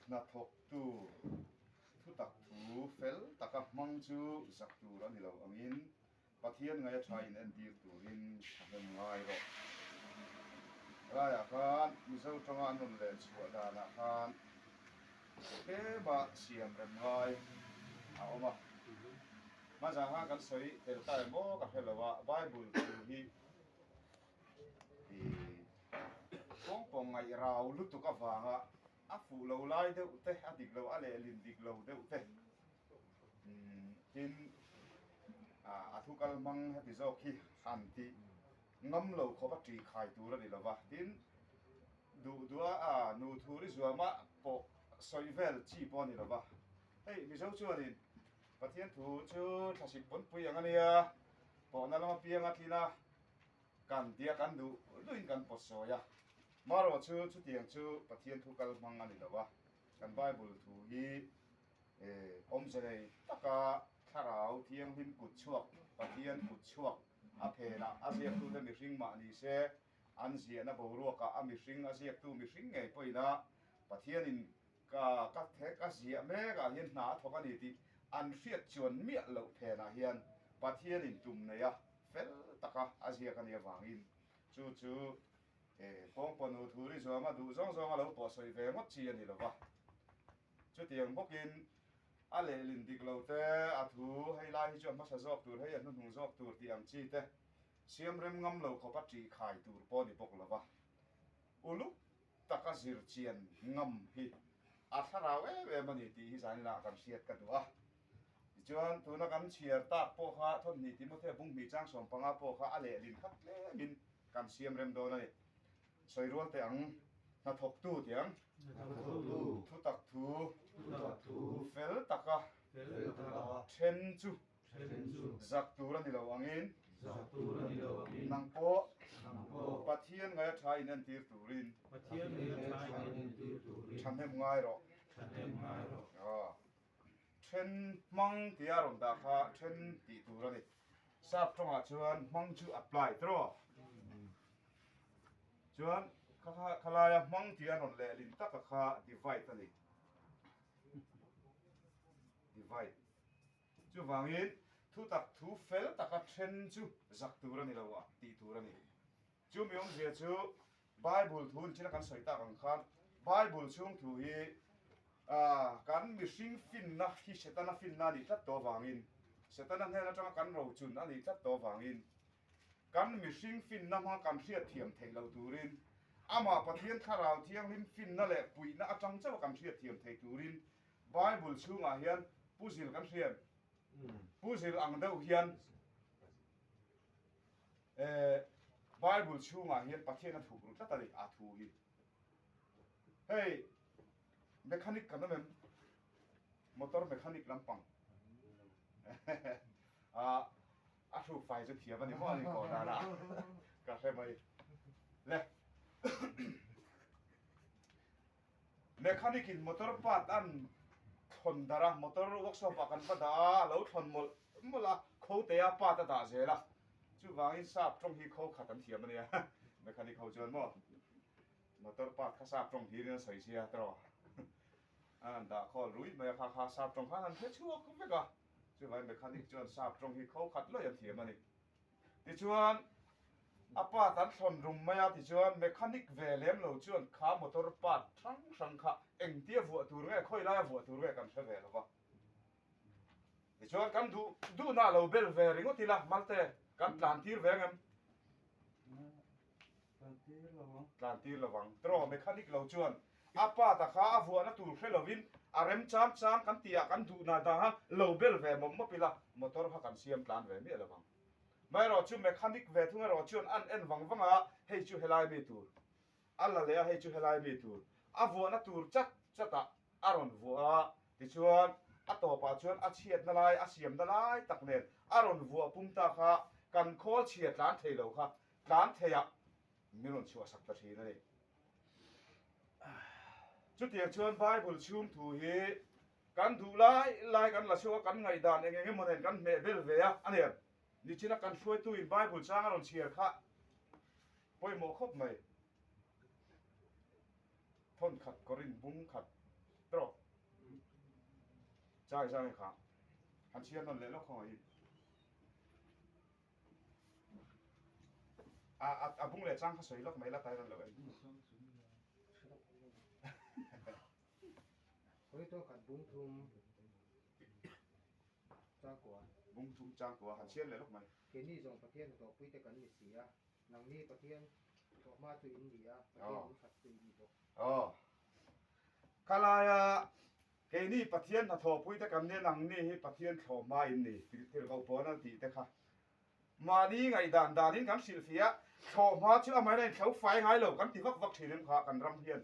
Hnathawktu thutak thu fel taka hmang chu zak tur a ni lo angin Pathian ngaia tha in entir turin thahnem ngai rawh. Helaiah khan Mizo tanga an rawn leh chhuah danah khan tlema siam rem ngai a awm a. Hmazah khan kan sawi tel ta em aw ka hre lo a, Bible thu hi kawngpawng ngaih rau lutuk avanga a fuh lo lai deuh te, a dik lo, a lehlin dik lo deuh te tin a thu kal hmang heti zawk hi han tih ngam lo khawp a ṭi khai tur a ni lo va, tin duh duh a nu thu ri zuama pawh sawi vel chi pawh a ni lo va, hei Mizo chuanin Pathian thu chu thlasik pawnpui ang a nia, pawhna lama piang a tlin a, kan tia kan duh duhin kan pawt sawi a, marawh chu chutiang chu Pathian thu kal hmang a ni lo a, kan Bible thu hi awmze nei taka Thlarau Thianghlim kut chhuak, Pathian kut chhuak a phenah a ziaktute mihring mah ni se, an ziahna boruakah a mihring a ziaktu mihring ngei pawhin a Pathianin Ka ka the ka ziah mek ah hian hna a thawk a ni tih an hriat chuan miah loh phenah hian Pathianin tum nei a fel taka a ziak a nih avangin chu chu kawngpawhnu thu ri zuama duh zawng zawng a lo pawh sawi ve ngawt chi a ni lo va. Chutiang bawkin a lehlin dik lo te, a thu hei lai hi chu a hmasa zawk tur, hei a hnuhnung zawk tur tih ang chi te siam rem ngam lo khawpa ṭih khai tur pawh a ni bawk lo va. Uluk taka zir chian ngam hi a thlarau em em a ni tih hi zaninah kan hriat ka duh a. Tichuan, tuna kan chhiar tak pawh kha Thawmhnih Timothea bunghnih chang 15 pawh kha a lehlin khat tlemin kan siam rem dawn a ni. Sawi rual teh ang, hnathawktu tih ang, thutak thu, fel taka then chu Zak tur a ni lo angin. Nang pawh Pathian ngaia tha in entir turin. Thahnem ngai rawh. Then hmang tia rawn dah kha then tih tur a ni. Sap tawngah chuan hmang chu apply tawh. Chuan khalaia hmang tia rawn lehlin taka kha divide a ni. Divide. Chuvangin, thutak thu fel taka then chu zak tur a ni lo a tih tur a ni. Chu mi awmzia chu Bible thu ni thila kan sawi tak ang khan Bible chhung thu hi kan mihring finna hi Setana finna a nih tlat tawh avangin, Setana hnen atanga kan rochun a nih tlat tawh avangin kan mihring finna hmanga kan hriatthiam theih loh turin amah Pathian Thlarau Thianghlim finna leh puihna atang chauh a kan hriatthiam theih turin Bible chhungah hian Pu Zil kan hria em? Pu Zil ang deuh hian Bible chhungah hian Pathian a thuk ru tlat a ni, a thu hi. Hei mechanic kan awm em? Motor mechanic lampang. A hruk fai chu thiam a ni maw a ni kawh danah ka hre mai. Le. Mechanic in motor part an thlawn darh a, motor workshop ah kan va dah a, a lo thlawn mawlh mawlh a, kho te a part a dah zel a, chuvangin sap tawng hi kho khat an thiam a nia, mechanic ho chuan maw motor part kha sap tawng hlirin an sawi sia tawh a, an dah khawl rui mai a, kha kha sap tawng khan an hre chhuak vek a, chuvangin mechanic chuan sap tawng hi kho khat lawih an thiam a ni. Tichuan, a part an thlawn rum mai a, tichuan mechanic ve lem lo chuan kha motor part hrang hrang kha engtia vuah tur nge, khawi laia vuah tur nge kan hre ve lo va. Tichuan kan duh duhna lo bel ve ringawt ila, Malte, kan tlan tir ve angem? Tlan tir lo ang. Tiraw, mechanic lo chuan a part a kha a vuahna tur hre lovin a rem chang chang kan tihah kan duhna dan khan lo bel ve mawp mawp ila, motor kha kan siam tlan ve miah lo ang. Maherawh chu mechanic ve thung erawh chuan an en vang vang a, hei chu helai mi tur a la leh a, hei chu helai mi tur a vuahna tur chat chat ah a rawn vuah a, tichuan a tawpah chuan a chhiatna lai a siamna lai tak nen a rawn vuah pum ta kha kan khawl chhia tlan thei lo kha tlan theiah min rawn chhuahsak ta thin a ni. Chutiang chuan Bible chhung thu hi Kan duh lai lai kan la chhuak a, kan ngaihdan eng eng emaw nen kan hmeh bel ve a, a ni em? Nichina kan hruaituin Bible chang a rawn chhiar kha pawimawh khawp mai. Thawn khat Korin bung khat tawh. Chai zang e kha. Han chhiar nawn leh lawk khawngaih in. A a a bung leh chang kha sawi lawk mai la tai ran lo em. Korinto khat bung thum changkua. Bung thum changkua han chhiar leh lawk mai. Keini zawng Pathian hnathawhpui te kan ni si a, nangni Pathian thawhhma chu in ni a, Pathian in khat chu in ni bawk. Aw. Khalaia keini Pathian hnathawhpui te kan nia nangni hi Pathian thlawhhma in ni tirhkoh pawn an tih te kha mahni ngaihdan danin kan hrilhfiah a, thlawhhma chu amahin a inthlo fai ngai lo kan ti vak vak thin em kha kan ram hian.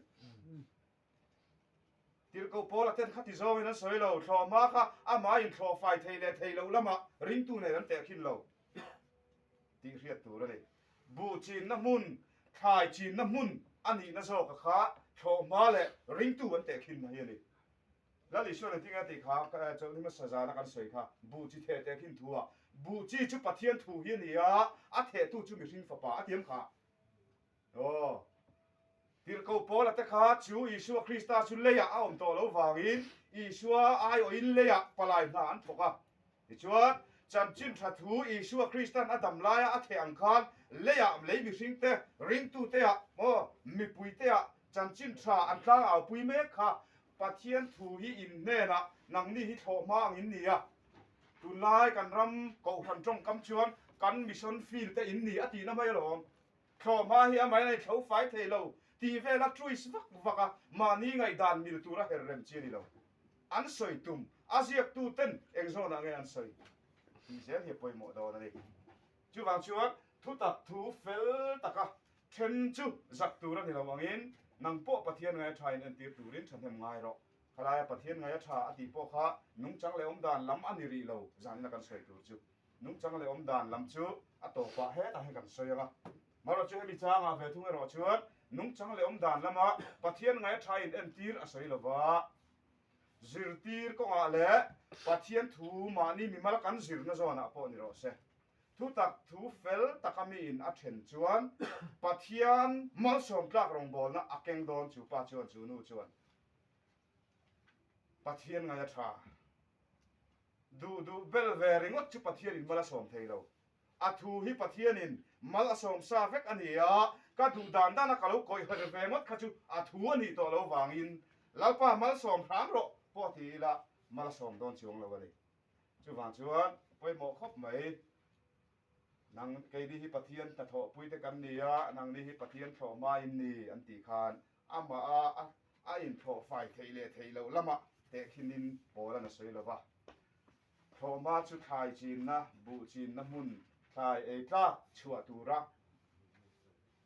Tirhkoh Paula ten kha ti zawngin an sawi lo, thlawhhma kha amah inthlawh fai thei leh thei loh lamah ringtu nen an tehkhin lo tih hriat tur a ni. Buh chinna hmun, thlai chinna hmun a nihna zawka kha thlawhhma leh ringtu an tehkhinna hi a ni. Lal Isuan engtin a tih kha chawlhni hmasa zana kan sawi kha, buh chi theh tehkhin thu ah, buh chi chu Pathian thu hi a ni a, a thehtu chu mihring fapa a ti em kha? Aw. Tirhkoh Paula te kha chu Isua Krista chu leiah a awm tawh lo vangin Isua aiawhin leiah palai hna an thawk a. Tichuan, chanchin tha thu Isua Kristan a dam laia a theh ang khan leiah lei mihringte, ringtuteah maw mipuiteah chanchin tha an tlangaupui mek kha Pathian thu hi in hnenah nangni hi thlawh hma ang in ni a. Tunlai kan ram Kohhran tawngkam chuan kan mission field te in ni a tihna mai alawm. Thlawhhma hi amah in a inthlo fai thei lo tih vela twist vak vak a, mahni ngaihdan mil tura her rem chi a ni lo. An sawi tum, a ziaktu ten eng zawnah nge an sawi tih zel hi a pawimawh dawn a ni. Chuvang chuan thutak thu fel taka then chu zak tur a ni lo angin nang pawh Pathian ngaia tha in entir turin thahnem ngai rawh. Khalaia Pathian ngaia tha a tih pawh kha nungchang leh awmdan lam a ni rih lo zanina kan sawi tur chu. Nungchang leh awmdan lam chu a tawpah hetah hian kan sawi ang a. Marawh chu hemi changah ve thung erawh chuan nungchang leh awmdan lama Pathian ngaia tha in entir a sawi lo va. Zirtir kawngah leh Pathian thu mahni mimal kan zirna zawnah pawh ni rawh se. Thutak thu fel taka miin a then chuan Pathian malsawm tlak rawngbawlna a keng dawn chu pa chuan chu nu chuan Pathian ngaia tha. Duh duh bel ve ringawt chu Pathianin mal a sawm thei lo. A thu hi Pathianin mal a sawm sa vek a ni a, ka duh dan dana ka lo kawih her ve ngawt kha chu a thu a nih tawh lo vangin Lalpa mal sawm hram rawh pawh ti ila mal a sawm dawn chuang lo a ni. Chuvang chuan pawimawh khawp mai. Nang keini hi Pathian hnathawhpui te kan ni a, nangni hi Pathian thlawhhma in ni an tih khan amah a a inthlawh fai theih leh theih loh lamah tehkhinin pawl an a sawi lo va. Thlawhhma chu thlai chinna, buh chinna hmun thlai ei tlak chhuah tura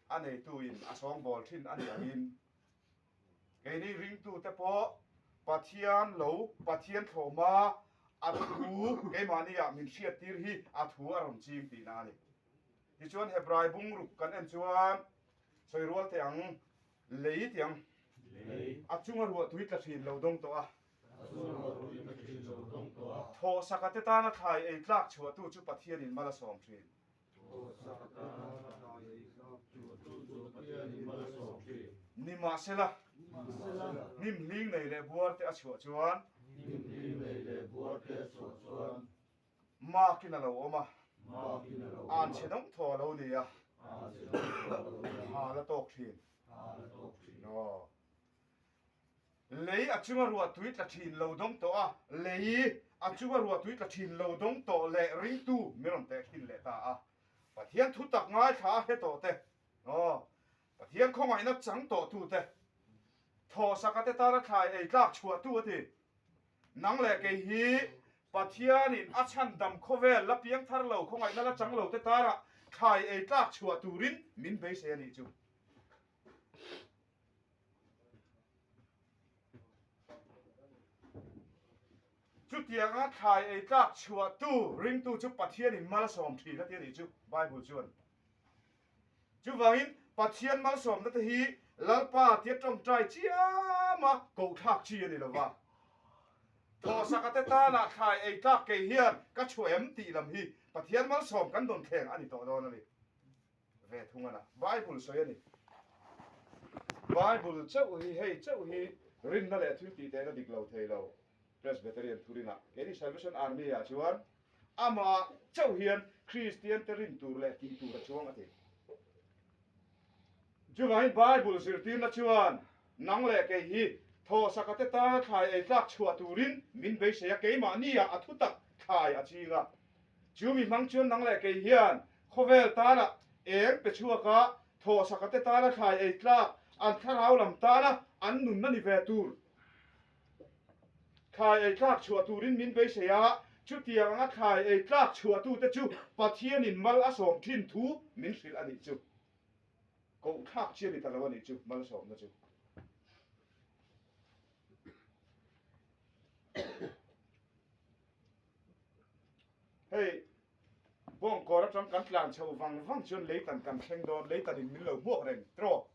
a neituin a sawngbawl thin a nih angin Keini ringtute pawh Pathian lo, Pathian thlawhma a thu keimahniah min hriattir hi a thu a rawn ching tihna a ni. Tichuan Hebrai bungruk kan en chuan sawi rual teh ang, lei tih ang, a chunga ruah tui tla thin lo dawng tawh a, thawhsaka te tana thlai ei tlak chhuahtu chu Pathianin mal a sawm thin. Nimahsela, hnim hling nei leh buar te a chhuah chuan, Makin a lo awm a, an chhe dawng thaw a lo ni a, ha la tawk thin. Lei a chunga ruah tui tla thin lo dawng tawh a, lei a chunga ruah tui tla thin lo dawng tawh leh ringtu min rawn teh thin leh ta a. Pathian thu tak ngaithla a hre tawh te, aw, Pathian khawngaihna chang tawh tu te, thawhsaka te tana thlai ei tlak chhuah tu a ti. Nang leh kei hi Pathianin a chhandam khawvel la piang thar lo khawngaihna la chang lo te tana thlai ei tlak chhuah turin min beisei a nih chu. Chutianga thlai ei tlak chhuahtu ringtu chu Pathianin mal a sawm thin a ti a nih chu Bible chuan. Chuvangin Pathian malsawmna te hi Lalpa tia tawngtai chiama kohthlak chi a ni lova. Thawhsaka te tana thlai ei tlak kei hian ka chhuah em tih lam hi Pathian malsawm kan dawn thleng a ni tawh dawn a ni. ve thung a na. Bible sawi a ni. Bible chauh hi hei chauh hi rinna leh thil tih tehna dik lo thei lo. Presbyterian thurinah keini Salvation Army ah chuan amah chauh hian Kristian te rin tur leh tih tur a chuang a ti. Chuvangin Bible zirtirna chuan nang leh kei hi thawhsaka te tana thlai ei tlak chhuah turin min beisei a, keimahni ah a thutak thlai a ching a. Chu mi hmang chuan nang leh kei hian khawvel tana eng pe chhuak a, thawhsaka te tana thlai ei tlak an thlarau lam tana an nunna ni ve tur Thlai ei tlak chhuah turin min beisei a, chutiang anga thlai ei tlak chhuahtute chu Pathianin mal a sawm thin thu min hrilh a nih chu. Koh thlak chi a ni ta lo a nih chu malsawmna chu. Hei, bawngkawr atang kan tlan chho vang vang chuan leitan kan thleng dawn, leitanin min lo hmuak reng trawk.